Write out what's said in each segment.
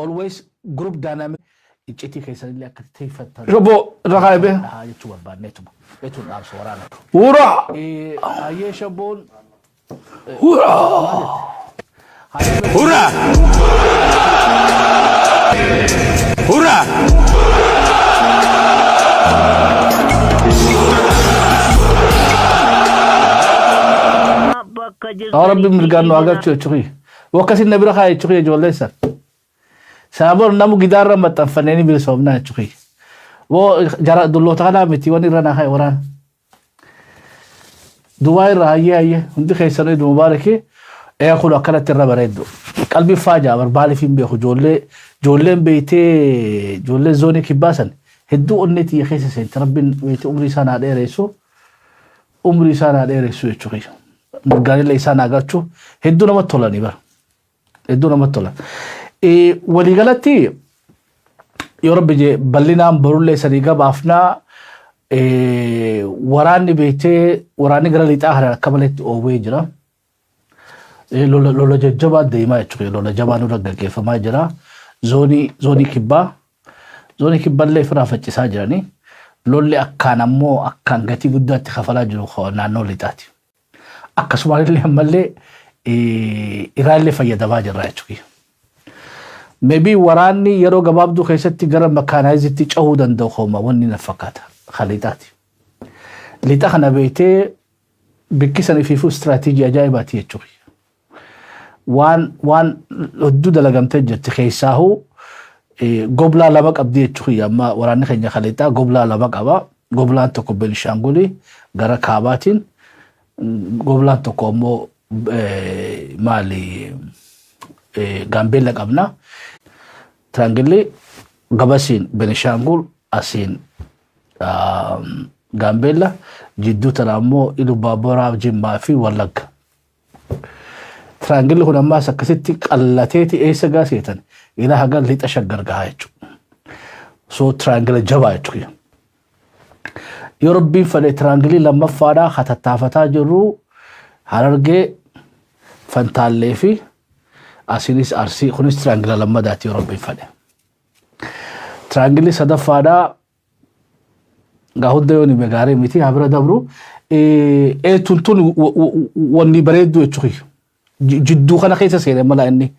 Always group dynamic iccitii keessanillee akka teeffattan Shabboo irra kaa'e bee. dhahaa jechuu barbaanneetuma jechuun dhaamsa waraana. Huuraa! Hayyee Shabboon Huuraa! hayyee Huuraa! Huuraa! Bakka Yaa Rabbi jirtanitti mirgaan nu isin agarchu jechuun. Wakkasin na bira kaa'e jechuun ijoollee san. Sana booda namu gidaarra maxxanfannee ni bilisoomnaa jechuun. Boo jara dulloota kanaa miti wanni irra naa kaa'e waraana. Duwwaa irra hayyee hayyee hundi keessanuu Eid Mubaaraki. Ee kun akkanatti irra bareeddu. Qalbii faajaa barbaaliif hin beeku ijoollee ijoolleen beeytee ijoolleen zoonii kibbaa san hedduu onnee tiyya keessa seente rabbiin beeytee umrii isaan haa dheeressu umrii isaan haa dheeressu jechuudha. Mirgaanillee isaan haa galchu hedduu namatti tolanii bara. Hedduu namatti tola. Waliigalatti yoo rabbi jee bal'inaan borullee sanii gabaafnaa waraanni beektee waraanni gara lixaa kana akka maletti oowwee jira. Lola lola jajjabaa deemaa jechuudha. Lola jabaa nurra gaggeeffamaa jira. Zoonii kibbaa zoonii kibballee ofirraa faccisaa jiranii. Lolli akkaan ammoo akkaan gatii guddaatti kafalaa jiru naannoo lixaati. Akkasumallee ammallee iraallee fayyadamaa jirra jechuudha. Maybe waraanni yeroo gabaabduu keessatti gara mekaanaayizitti cehuu danda'u hooma wanni na fakkaata. Lixaati. Lixa kana beektee bikkisan ifiifuu istiraatiijii ajaa'ibaati jechuudha. Waan hedduu dalagamtee jirti keessaahuu goblaa lama qabdi jechuudha. Amma waraanni keenya kan lixaa goblaa lama qaba. Goblaan tokko Benishaangulii gara kaabaatiin goblaan tokko ammoo maali Gaambeella qabna. Tiraangilli gabasiin Benishaangul asiin Gaambeella jidduu tana ammoo Ilubaaboraa Jimmaa fi Wallagga. Tiraangilli kun ammaas akkasitti qallateeti eessa gaaseetan ilaa haga lixa Shaggar gahaa jechuudha. So tiraangila jabaa jechuudha. Yoo rabbiin fedhe tiraangilii lammaffaadhaa hatattaafataa jirru Harargee Fantaallee fi asiinis Arsii kunis tiraangila lammadaati yoo rabbiin fedhe. Tiraangilli sadaffaadhaa gaa hunda yoo nime gaarii miti haa bira dabru. Tun tun wanni bareedduu jechuudha. Jidduu kana keessa seenee mala inni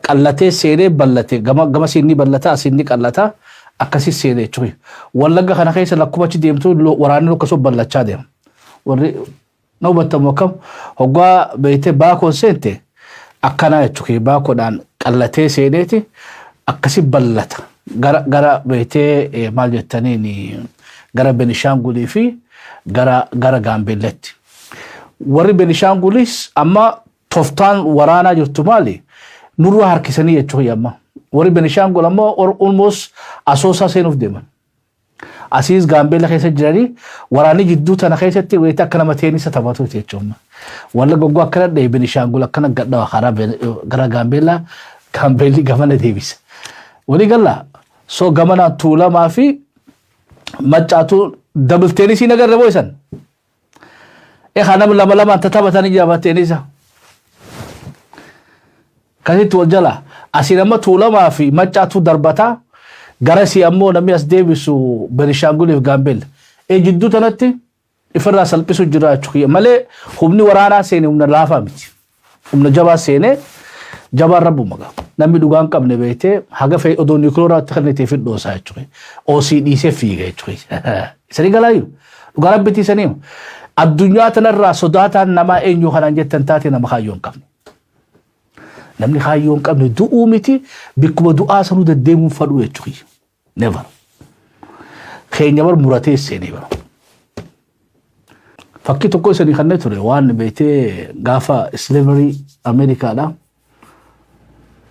qallatee seenee bal'ate gama gama siinni bal'ata asiinni qallata akkasii seenee jechuudha. Wallagga kana keessa lakkuma achi deemtu waraanni akkasuma bal'achaa deema. Warri na hubattamu akkam hoggaa beektee baakoon seente akkanaa jechuudha. Baakoodhaan qallatee seeneeti akkasi bal'ata. Gara gara beektee maal jettaniin gara Benishaangulii fi gara gara Gaambeellatti. Warri Benishaangulis amma toftaan waraanaa jirtu maali? Nurra harkisanii jechuudha amma. Warri Benishaangul ammoo almost Asoosaa seenuuf deeman. Asiis Gaambeella keessa jiranii waraanni jidduu tana keessatti wayita akka nama teenisa taphatuuti jechuudha. Walla goggoo akkana dha'e Benishaangul akkana gadhawa karaa gara Gaambeellaa Gaambeelli gamana deebisa. Walii gallaa so gamanaan Tuulamaa fi Maccaatu double teenisii nagarre moo isan? Egaa nama lama lamaan tataphatanii jira teenisa. Kasitti wal jala asiin amma Tuulamaa fi Maccaatu darbataa garasii ammoo namni as deebisu Benishaanguliif Gaambeella. Jidduu tanatti ifirraa salphisu jira jechuudha malee humni waraanaa seene humna laafaa miti. Humna jabaa seenee jabaan rabbuma qaba. Namni dhugaa hin qabne beektee haga fe'e odoo niikulooraatti kan itti fidhoosaa jechuudha. Oosii dhiisee fiiga jechuudha. Isanii galaayyuu dhugaa rabbitti isanii addunyaa tanarraa sodaataan namaa eenyu kanaan jettan taate nama kaayyoo hin qabne. Namni kaayyoo hin qabne du'uu miti bikkuma du'aa sanuu deddeemuun fadhuu jechuudha. Never. Keenya bar muratee seenee bara. Fakkii tokko isanii kanneen ture waan beektee gaafa slavery Ameerikaadha.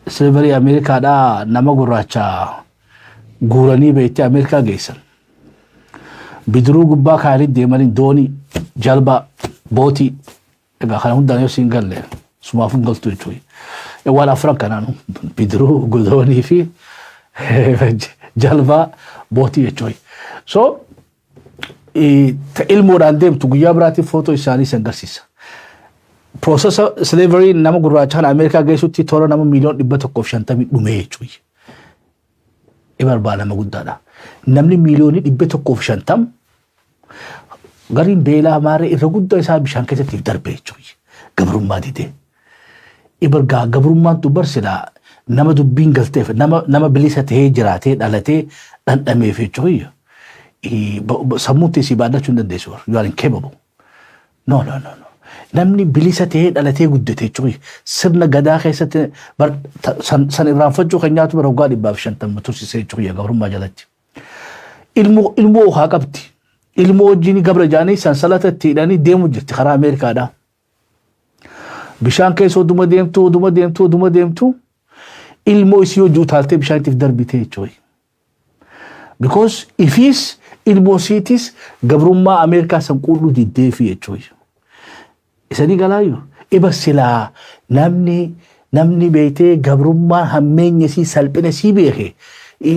Slavery Ameerikaadha nama gurraacha guuranii beektee Ameerikaa geessan. Bidiruu gubbaa kaayanii deemanii doonii jalbaa bootii egaa kana hundaan yoo siin galle sumaaf hin galtu jechuudha. Waan afran kanaan bidiruu doonii fi jalbaa bootii jechuudha. So ta ilmoodhaan deemtu guyyaa biraatiif footoo isaanii san agarsiisa. Process slavery nama gurraacha kana Ameerikaa geessutti toora nama 150,000,000 dhumee jechuudha. Ibar nama guddaadha. Namni 150,000,000 gariin beelaa maarree irra guddaa isaa bishaan keessatti darbe jechuudha. Gabrummaa didee. Ibar gabrummaan tu barsilaa nama dubbiin galteef, nama bilisa tahee jiraatee dhalatee dhandhameef jechuudha. Sammuutti si baadhachuu hin dandeessu. You are incapable. No, no, no, no. Namni bilisa tahee dhalatee guddate jechuudha. Sirna gadaa keessatti san irraanfachuu kan nyaatu bara waggaa 150 tursiisee jechuudha gabrummaa jalatti. Ilmoo haa qabdi. Ilmoo wajjin gabra jaanii sansalata itti hidhanii deemu jirti karaa Ameerikaadhaa. Bishaan keessa oduma deemtu, oduma deemtu, oduma deemtu, ilmoo isii hojii utaaltee bishaan ittiif darbite jechuudha. Because ifiis ilmoo isiitis gabrummaa Ameerikaa san quudhuu diddeefi jechuudha. Isanii galaayyuu iba silaa namni beektee gabrummaan hammeenya isii, salphina isii beeke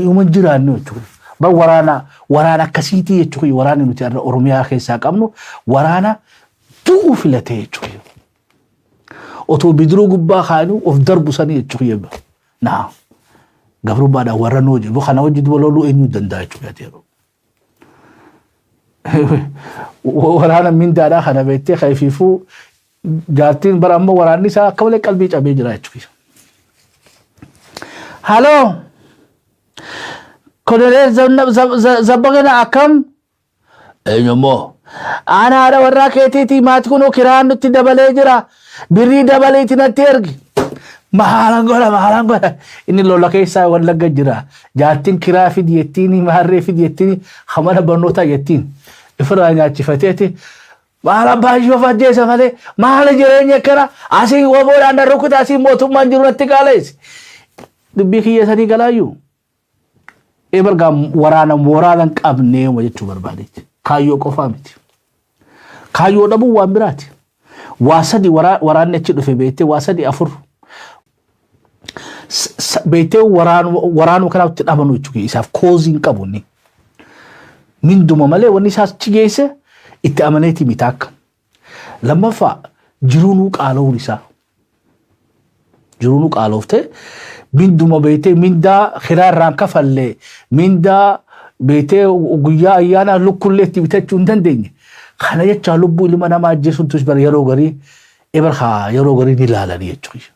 uma jiraannu jechuudha. Bar waraana akkasiitii jechuudha. Waraanni nuti har'a Oromiyaa keessaa qabnu waraana du'uu filatee jechuudha. Otoo bidiruu gubbaa kaa'anii of darbu sanii jechuudha. Naa gabrummaadhaan warra nu hojii kana hojii duba loluu eenyuu danda'a jechuudha yeroo. Waraana mindaadhaa kana beektee kaifiifuu jaartiin bara amma waraanni isaa akka malee qalbii cabee jira jechuudha. Haloo! Koloneel Zabbagana, akkam? Eenyummoo? Ana haadha warraa keetiiti, maatii kunoo kiraan nutti dabalee jira. Birrii dabaleeti natti ergi. Maalan godha, maalan godha? Inni lola keessaa Wallagga jira. Jaartiin kiraa fidi jettiin, maarree fidi jettiin, hamana barnootaa jettiin. Ifirraa nyaachifateeti. Maal abbaa ishee of ajjeesa malee, maala jireenya akkana, asii woboodhaan na rukuta, asii mootummaan jiru natti qaaleessi. Dubbii kiyya sanii galaayyuu. Ebargaa waraana mooraala hin qabnee jechuu barbaadeeti. Kaayyoo qofaa miti. Kaayyoo dhabuun waan biraati. Waa sadi waraanni achi dhufe beektee, waa sadi afur. Beektee waraanuma kanaatti dhabanu jechuudha, isaaf cause hin qabu inni. Minduma malee wanni isaas achi geesse itti amaneeti miti akka. Lammaffaa, jiruunuu qaala'uun isaa. Jiruunuu qaalooftee minduma beektee mindaa kiraa irraan kafallee, mindaa beektee guyyaa ayyaanaa lukkullee itti bitachuu hin dandeenye. Kana jecha lubbuu ilma namaa ajjeesuun tus bara yeroo garii ebar haa yeroo garii ni ilaalanii jechuudha.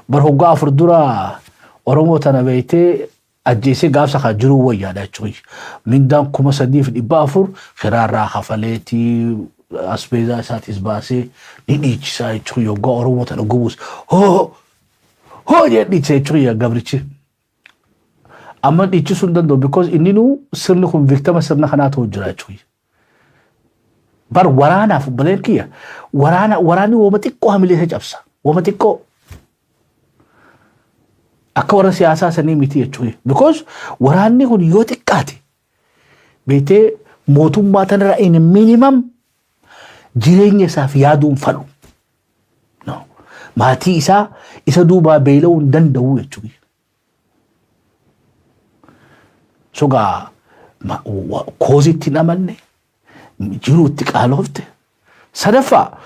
Bar hoggaa 4 dura Oromoo tana beektee ajjeesee gaafsa kan jiruu wayyaadha jechuudha. Mindaan 3,400 kiraarraa kafaleetii asbeezaa isaatis baasee ni dhiichisaa jechuudha. Hoggaa Oromoo tana gubus hoo hoo jedhee dhiichisa jechuudha gabrichi. Amma dhiichisuu hin danda'u because inni nuu sirni kun victim sirna kanaa ta'u jira jechuudha. Bar waraanaaf obboleen kiyya, waraanni wooma xiqqoo hamilee isa cabsa. Wooma xiqqoo. Akka warra siyaasaa sanii miti jechuudha. Because waraanni kun yoo xiqqaate beektee mootummaa tanarra in minimum jireenya isaaf yaaduu hin fadhu. No. Maatii isaa isa duubaa beela'uu hin danda'u jechuudha. Sogaa cause itti hin amanne, jiruu itti qaaloofte. Sadaffaa,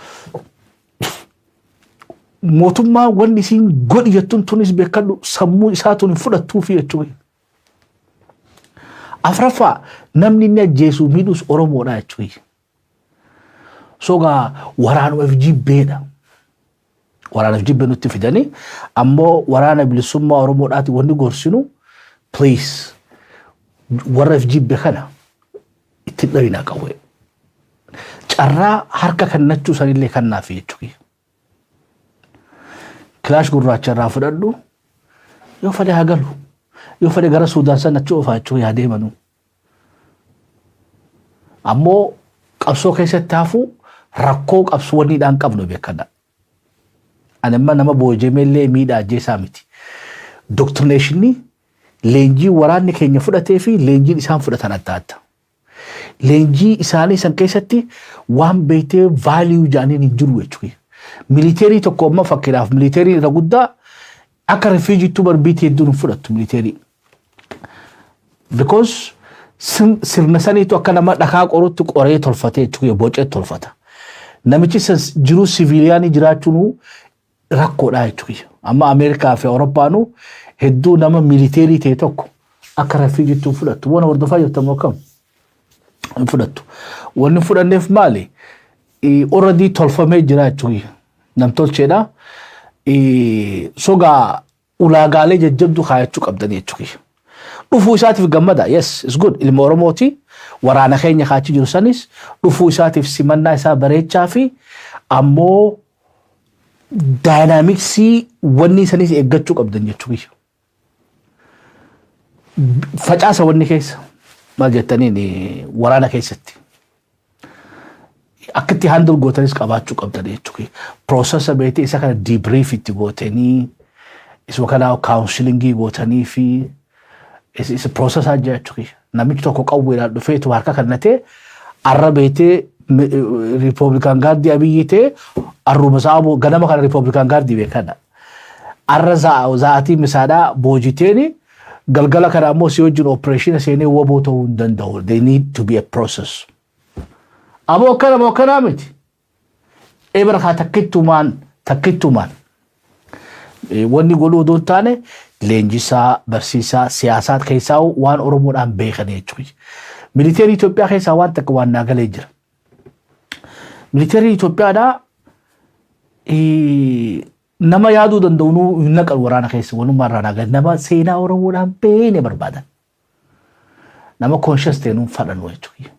mootummaa wanni isiin godhi jettuun tunis beekadhu sammuu isaatuun hin fudhattuufi jechuudha. Afraffaa, namni inni ajjeesu miidhus Oromoodha jechuudha. Sogaa waraanumaaf jibbeedha. Waraanaaf jibbee nutti fidanii ammoo waraana bilisummaa Oromoodhaati wanni gorsinu, please, warra if jibbe kana itti dhawinaa qawwee. Carraa harka kennachuu sanillee kannaafi jechuudha. Kilaash gurraacha irraa fudhadhu, yoo fedhe haa galu, yoo fedhe gara Suudaan sana achi oofaa jechuudha yaa deemanu. Ammoo qabsoo keessatti hafuu rakkoo qabsoo wanniidhaan qabnu beekadha. Ani amma nama booji'ameellee miidhaa ajjeesaa miti. Indoctrination leenjii waraanni keenya fudhatee fi leenjiin isaan fudhatan adda adda. Leenjii isaanii san keessatti waan beektee value jedhaniin hin jiru jechuudha. Military tokko amma fakkeenyaaf military irra guddaa akka refugee ttuu barbiitii hedduun hin fudhattu military. Because sirna saniitu akka nama dhakaa qorutti qoree tolfatee jechuudha, bocee tolfata. Namichi jiruu civilian jiraachuun rakkoodha jechuudha. Amma Ameerikaa fi Awurooppaanuu hedduu nama military ta'e tokko akka refugeetti hin fudhattu. Waan hordofaa jirtan moo akkam? Hin fudhattu. Wanni hin fudhanneef maali? Already tolfamee jira jechuudha. Namtolcheedha. Sogaa ulaagaalee jajjabduu kaayachuu qabdan jechuudha. Dhufuu isaatiif gammada. Yes, it's good. Ilma Oromooti. Waraana keenya kaachii jiru sanis dhufuu isaatiif simannaa isaa bareechaa fi ammoo dynamics wanni sanis eeggachuu qabdan jechuudha. Facaasa wanni keessa maal jettaniin waraana keessatti. Akka itti handle gootanis qabaachuu qabdan jechuudha. Process beetee isa kana debrief itti gootanii, isuma kana counseling gootanii fi isa process jira jechuudha. Namichi tokko qawweedhaan dhufeetu harka kennatee arra beetee Republican Guard Abiyyi ta'e, arruma isaa ganama kana Republican Guard beekadha. Arra za'atii misaadhaa boojiteeni galgala kana ammoo si wajjin operation seenee waboo ta'uu hin danda'u. They need to be a process. Ammoo akkana moo akkanaa miti. Ebra kaa takkittumaan takkittumaan. Wanni godhuu odoo hin taane, leenjisaa, barsiisaa, siyaasaa keessaa waan Oromoodhaan beekan jechuudha. Military Itoophiyaa keessaa waan takka waan naa galee jira. Military Itoophiyaadhaa nama yaaduu danda'u nuu hin naqan waraana keessa. Walummaa irraa naa galee nama seenaa Oromoodhaan beene barbaadan. Nama conscious ta'e nuun fadhanu jechuudha.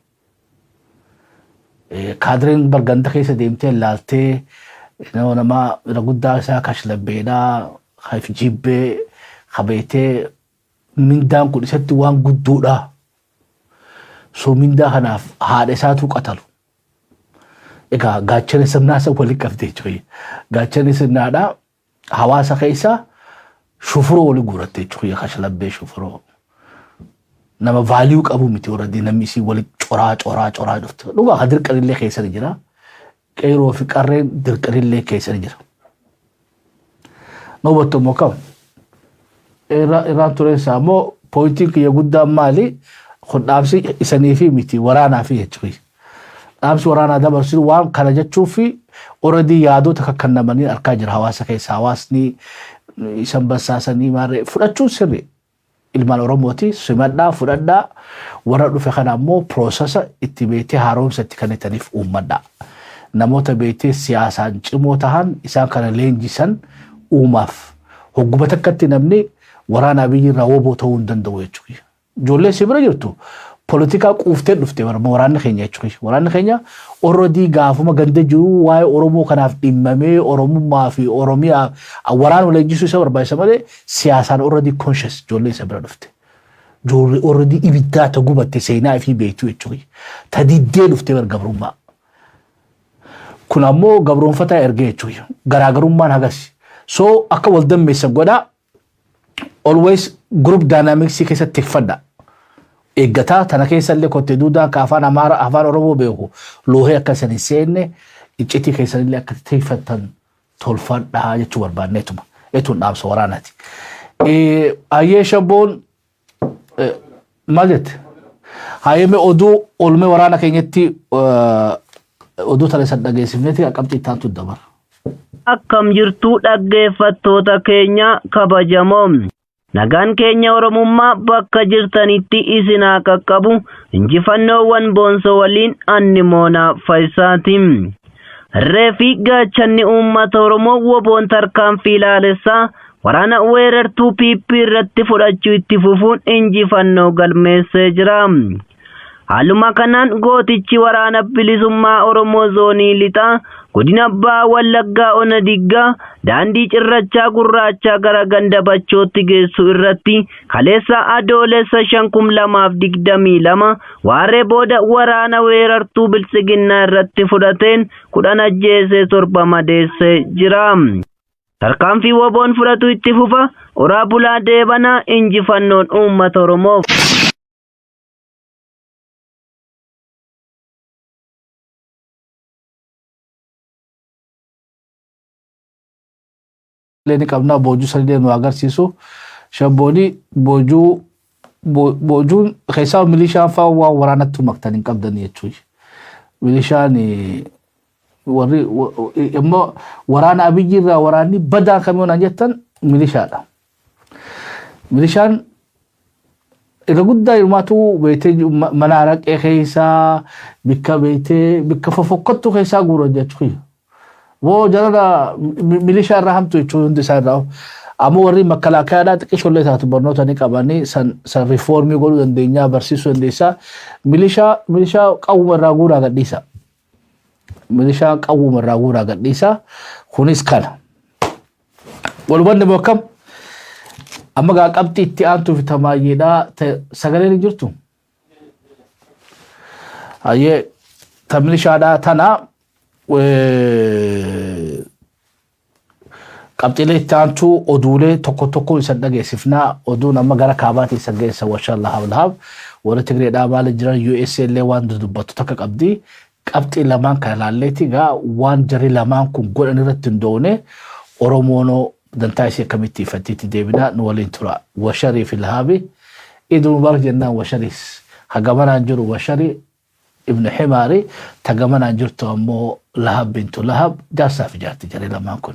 Kaadireen barganda keessa deemtee ilaaltee nama nama irra guddaa isaa kashlabbeedhaa, jibbee qabeetee mindaan kun isatti waan guddoodha. So mindaa kanaaf haadha isaatu qatalu. Egaa gaachana sirnaa isa waliin qabde jechuudha. Gaachana sirnaadhaa hawaasa keessa shufuroo waliin guuratte jechuudha. Kashlabbee shufuroo. Nama value qabu miti, warra namni isii waliin coraa coraa coraa dhufte. Dhugaa ka dirqanillee keessa ni jira. Qeeroo fi qarreen dirqanillee keessa ni jira. Na hubattu immoo kam? Irraan tureensaa immoo pointiin kiyya guddaan maali? Kun dhaamsi isanii fi miti, waraanaa fi jechuudha. Dhaamsi waraanaa dabarsinu waan kana jechuu fi already yaadota kakkannamanii argaa jira hawaasa keessa. Hawaasni isan basaasanii maarree fudhachuun sirri. Ilmaan Oromooti simadhaa, fudhadhaa. Warra dhufe kana ammoo process itti beetee haaromsa itti kennitaniif uummadhaa. Namoota beetee siyaasaan cimoo tahan isaan kana leenjisan uumaaf. Hogguma takkatti namni waraana Abiyyi irraa woboo ta'uu hin danda'u jechuudha. Ijoollee si bira jirtu poolitikaa quuftee dhufte waraanni keenya jechuudha. Waraanni keenya already gaafuma ganda jiru waa'ee Oromoo kanaaf dhimmamee, Oromummaa fi Oromiyaa waraana leenjisuu isa barbaachisa malee siyaasaan already conscious ijoollee isa bira dhufte. Ijoollee already ibiddaa ta gubatte, seenaa fi beektu jechuudha. Ta diddee dhufte bar gabrummaa. Kun ammoo gabroonfataa ergee jechuudha. Garaagarummaan hagas. So akka wal dammeessan godhaa, always group dynamics keessatti tikfadha. Eeggataa tana keessa illee kottee duudaan ka afaan Amaara, afaan Oromoo beeku loohee akka isin hin seenne, iccitii keessan illee akka tikfattan tolfadhaa jechuu barbaanneetuma. Etuun dhaamsa waraanaati. Hayyee, shabboon maal jette? Hayyee, oduu oolmee waraana keenyatti oduu tana isa dhageessifneeti qabxii itti aantu dabara. Akkam jirtu dhaggeeffattoota keenya kabajamoo? Nagaan keenya Oromummaa bakka jirtanitti isin haa qaqqabu. Injifannoowwan boonsoo waliin anni Moonaa Faayisaati. Irree fi gaachanni uummata Oromoo woboon tarkaanfii ilaalessaa waraana weerartuu PP irratti fudhachuu itti fufuun injifannoo galmeessee jira. Haaluma kanaan gootichi waraana bilisummaa Oromoo zoonii lixaa godina Abbaa Wallaggaa Ona Diggaa daandii cirrachaa gurraachaa gara ganda Bachootti geessu irratti kaleessa Adoolessa 5,2022 waaree booda waraana weerartuu biltsiginnaa irratti fudhateen 10 ajjeesee 7 madeessee jira. Tarkaanfii woboon fudhatu itti fufa. Oraa bulaa deebanaa, injifannoon uummata Oromoof. Ni qabnaa boojuu sanillee nu agarsiisu. Shabbooni boojuu boojuun keessaa milishaan fa'aa waan waraanatti maktan hin qabdan jechuudha. Milishaan Warri immoo waraana Abiyyi irraa waraanni badaa kamii naan jettan milishaadha. Milishaan irra guddaa hirmaatu beetee mana araqee keessaa bikka beetee bikka fofokkottu keessaa guuran jechuudha. Woo jarana milishaa irraa hamtu jechuun hundi isaa irraa. Ammoo warri makkalaakayaadhaa xiqqishollee taatu barnoota ni qabanii san riifoormii godhuu dandeenyaa barsiisuu dandeessaa. Milishaa qawwuma irraa guuraa gadhiisa. Milishaa qawwuma irraa guuraa gadhiisa. Kunis kana. Walubanni immoo akkam? Amma gaa qabxii itti aantuu fi tamaayyeedhaa sagaleen hin jirtu. Hayyee ta milishaadhaa tana qabxiilee itti aantuu oduulee tokko tokko isan dhageessifnaa. Oduun amma gara kaabaatii isan geessa washa lahaab lahaab warra Tigreedhaa maali jiran USA illee waan dudubbattu takka qabdi. Qabxii lamaan kana ilaalleeti gaa waan jarri lamaan kun godhan irratti hundoone Oromoonoo dantaa isii akkamitti ifattiitti deebinaa nu waliin tura. Washarii fi lahaabi Idul Mubarak jennaan washariis hagamanaan jiru washarii ibn Himaari tagamanaan jirtu ammoo Lahab bintu Lahab jaarsaa fi jaarti jarri lamaan kun.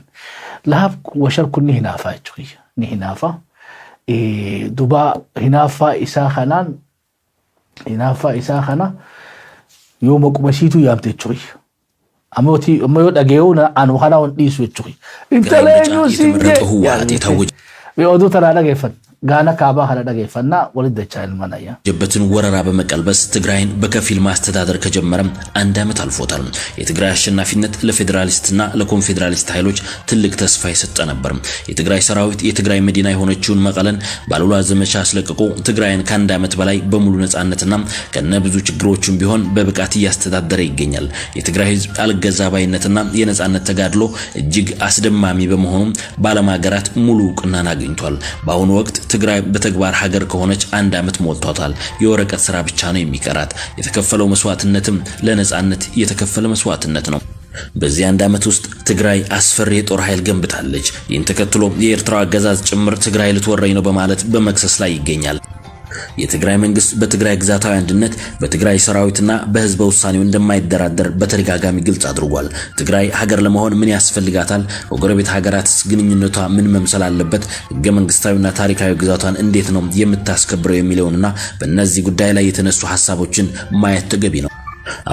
Lahab washar kun ni hinaafaa jechuudha. Ni hinaafa. Duba hinaafaa isaa kanaan hinaafaa isaa kana yoo maquma isiitu yaamte jechuudha. Amma yoo dhagee'u anu kana on dhiisu jechuudha. Intala eenyu siin የተመረጠው ህወሓት የታወጀ Oduu tanaa dhageeffan gaana kaabaa kana dhageeffannaa walitti dachaa ilmaan ayyaa. የበትን ወረራ በመቀልበስ ትግራይን በከፊል ማስተዳደር ከጀመረ አንድ ዓመት አልፎታል። የትግራይ አሸናፊነት ለፌዴራሊስትና ለኮንፌዴራሊስት ኃይሎች ትልቅ ተስፋ የሰጠ ነበር። የትግራይ ሰራዊት የትግራይ መዲና የሆነችውን መቀለን ባሉላ ዘመቻ አስለቅቆ ትግራይን ከአንድ ዓመት በላይ በሙሉ ነጻነትና ከነ ብዙ ችግሮቹም ቢሆን በብቃት እያስተዳደረ ይገኛል። የትግራይ ህዝብ አልገዛ ባይነትና የነጻነት ተጋድሎ እጅግ አስደማሚ በመሆኑ በዓለም ሀገራት ሙሉ እውቅናን አግኝቷል። በአሁኑ ወቅት ትግራይ በተግባር ሀገር ከሆነች አንድ ዓመት ሞልቷታል። የወረቀት ስራ ብቻ ነው የሚቀራት። የተከፈለው መስዋዕትነትም ለነጻነት የተከፈለ መስዋዕትነት ነው። በዚህ አንድ ዓመት ውስጥ ትግራይ አስፈሪ የጦር ኃይል ገንብታለች። ይህን ተከትሎ የኤርትራው አገዛዝ ጭምር ትግራይ ልትወረኝ ነው በማለት በመክሰስ ላይ ይገኛል። የትግራይ መንግስት በትግራይ ግዛታዊ አንድነት በትግራይ ሰራዊትና በህዝበ ውሳኔው እንደማይደራደር በተደጋጋሚ ግልጽ አድርጓል። ትግራይ ሀገር ለመሆን ምን ያስፈልጋታል? ከጎረቤት ሀገራትስ ግንኙነቷ ምን መምሰል አለበት? ህገ መንግስታዊና ታሪካዊ ግዛቷን እንዴት ነው የምታስከብረው? የሚለውንና በእነዚህ ጉዳይ ላይ የተነሱ ሐሳቦችን ማየት ተገቢ ነው።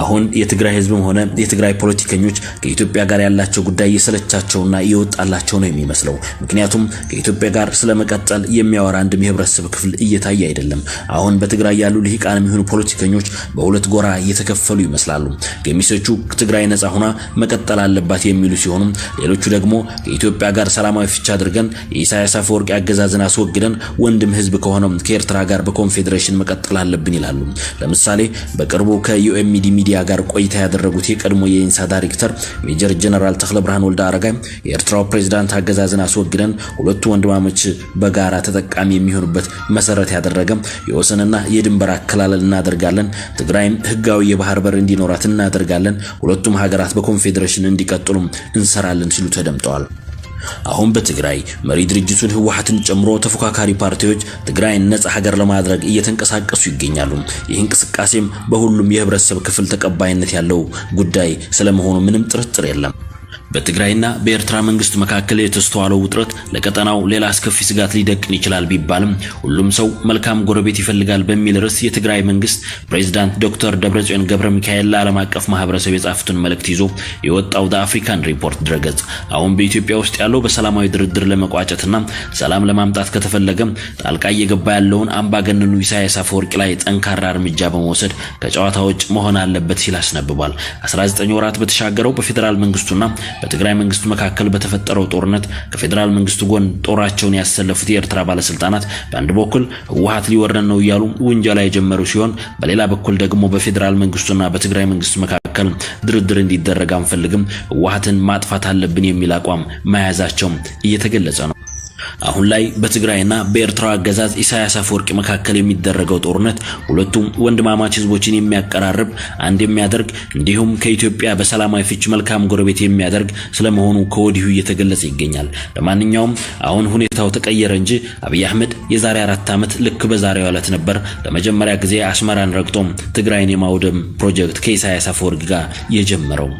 አሁን የትግራይ ህዝብም ሆነ የትግራይ ፖለቲከኞች ከኢትዮጵያ ጋር ያላቸው ጉዳይ የሰለቻቸውና የወጣላቸው ነው የሚመስለው። ምክንያቱም ከኢትዮጵያ ጋር ስለመቀጠል የሚያወራ አንድም የህብረተሰብ ክፍል እየታየ አይደለም። አሁን በትግራይ ያሉ ልሂቃንም ይሁኑ ፖለቲከኞች በሁለት ጎራ እየተከፈሉ ይመስላሉ። ገሚሶቹ ትግራይ ነጻ ሆና መቀጠል አለባት የሚሉ ሲሆኑ፣ ሌሎቹ ደግሞ ከኢትዮጵያ ጋር ሰላማዊ ፍቻ አድርገን የኢሳያስ አፈወርቂ አገዛዝን አስወግደን ወንድም ህዝብ ከሆነው ከኤርትራ ጋር በኮንፌዴሬሽን መቀጠል አለብን ይላሉ። ለምሳሌ በቅርቡ ከዩኤምዲ ሚዲያ ጋር ቆይታ ያደረጉት የቀድሞ የኢንሳ ዳይሬክተር ሜጀር ጀነራል ተክለ ብርሃን ወልደ አረጋይ የኤርትራው ፕሬዝዳንት አገዛዝን አስወግደን ሁለቱ ወንድማሞች በጋራ ተጠቃሚ የሚሆኑበት መሰረት ያደረገ የወሰንና የድንበር አከላለል እናደርጋለን፣ ትግራይም ህጋዊ የባህር በር እንዲኖራት እናደርጋለን፣ ሁለቱም ሀገራት በኮንፌዴሬሽን እንዲቀጥሉ እንሰራለን ሲሉ ተደምጠዋል። አሁን በትግራይ መሪ ድርጅቱን ህወሓትን ጨምሮ ተፎካካሪ ፓርቲዎች ትግራይን ነጻ ሀገር ለማድረግ እየተንቀሳቀሱ ይገኛሉ። ይህ እንቅስቃሴም በሁሉም የህብረተሰብ ክፍል ተቀባይነት ያለው ጉዳይ ስለመሆኑ ምንም ጥርጥር የለም። በትግራይና በኤርትራ መንግስት መካከል የተስተዋለው ውጥረት ለቀጠናው ሌላ አስከፊ ስጋት ሊደቅን ይችላል ቢባልም ሁሉም ሰው መልካም ጎረቤት ይፈልጋል በሚል ርዕስ የትግራይ መንግስት ፕሬዝዳንት ዶክተር ደብረጽዮን ገብረ ሚካኤል ለዓለም አቀፍ ማህበረሰብ የጻፉትን መልእክት ይዞ የወጣው ዘ አፍሪካን ሪፖርት ድረገጽ አሁን በኢትዮጵያ ውስጥ ያለው በሰላማዊ ድርድር ለመቋጨትና ሰላም ለማምጣት ከተፈለገ ጣልቃ እየገባ ያለውን አምባገነኑ ኢሳያስ አፈወርቂ ላይ ጠንካራ እርምጃ በመውሰድ ከጨዋታ ውጭ መሆን አለበት ሲል አስነብቧል። 19 ወራት በተሻገረው በፌዴራል መንግስቱና በትግራይ መንግስት መካከል በተፈጠረው ጦርነት ከፌዴራል መንግስቱ ጎን ጦራቸውን ያሰለፉት የኤርትራ ባለስልጣናት በአንድ በኩል ህወሓት ሊወረን ነው እያሉ ውንጀላ የጀመሩ ሲሆን፣ በሌላ በኩል ደግሞ በፌዴራል መንግስቱና በትግራይ መንግስት መካከል ድርድር እንዲደረግ አንፈልግም፣ ህወሓትን ማጥፋት አለብን የሚል አቋም መያዛቸው እየተገለጸ ነው። አሁን ላይ በትግራይና በኤርትራ አገዛዝ ኢሳያስ አፈወርቂ መካከል የሚደረገው ጦርነት ሁለቱም ወንድማማች ህዝቦችን የሚያቀራርብ፣ አንድ የሚያደርግ እንዲሁም ከኢትዮጵያ በሰላማዊ ፍች መልካም ጎረቤት የሚያደርግ ስለመሆኑ ከወዲሁ እየተገለጸ ይገኛል። ለማንኛውም አሁን ሁኔታው ተቀየረ እንጂ አብይ አህመድ የዛሬ 4 ዓመት ልክ በዛሬው ዕለት ነበር ለመጀመሪያ ጊዜ አስመራን ረግጦም ትግራይን የማውደም ፕሮጀክት ከኢሳያስ አፈወርቂ ጋር የጀመረው።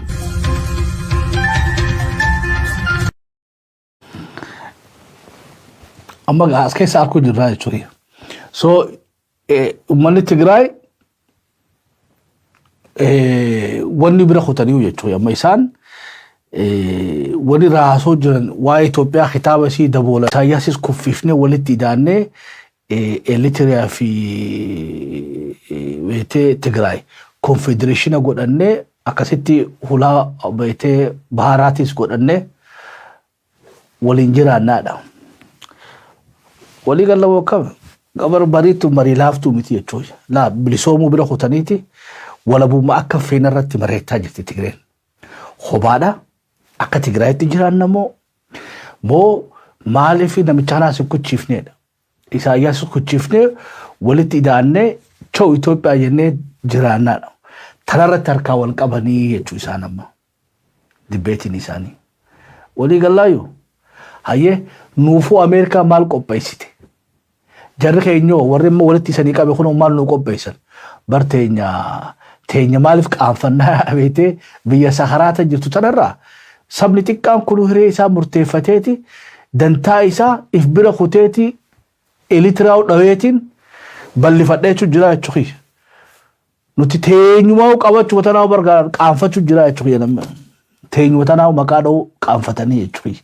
Amma as keessa arguu jirraa jechuudha. So uummanni Tigraay wanni bira kutanii jechuudha. Amma isaan wanni raasoo jiran waa'ee Itoophiyaa kitaaba isii daboola. Isaayyaasis kuffifnee walitti idaannee Eritiriyaa fi beetee Tigraay confederation godhannee, akkasitti hulaa beetee baharaatis godhannee waliin jiraannaadha. Walii galla kam gabar bariitu marii laaftuu miti jechuudha. Laa bilisoomuu bira kutaniiti walabummaa akka feena irratti mareettaa jirti Tigreen. Hobaadha akka Tigraayitti jiraanna moo maaliif namicha kanaas hin kuchiifneedha. Isaayyaas kuchiifnee walitti idaannee choo Itoophiyaa jennee jiraannaadha. Tanarratti harkaa wal qabanii jechuu isaan amma. Dibbeetiin isaanii. Walii gallaayyuu hayyee, nuufuu Ameerikaa maal qopheessite? Jarri keenyoo warri immoo walitti isanii qabe kun maal nuu qopheessan? Bar teenya teenya maaliif qaanfannaa beetee biyya Saharaata jirtu tanarraa sabni xiqqaan kun hiree isaa murteeffateeti dantaa isaa if bira kuteeti Eritiriyaa dhaweetiin bal'ifadhee jechuun jira jechuudha. Nuti teenyumaa qabachuu tanaa bargaara qaanfachuu jira jechuudha namni. Teenyuma tanaa maqaa dha'uu qaanfatanii jechuudha.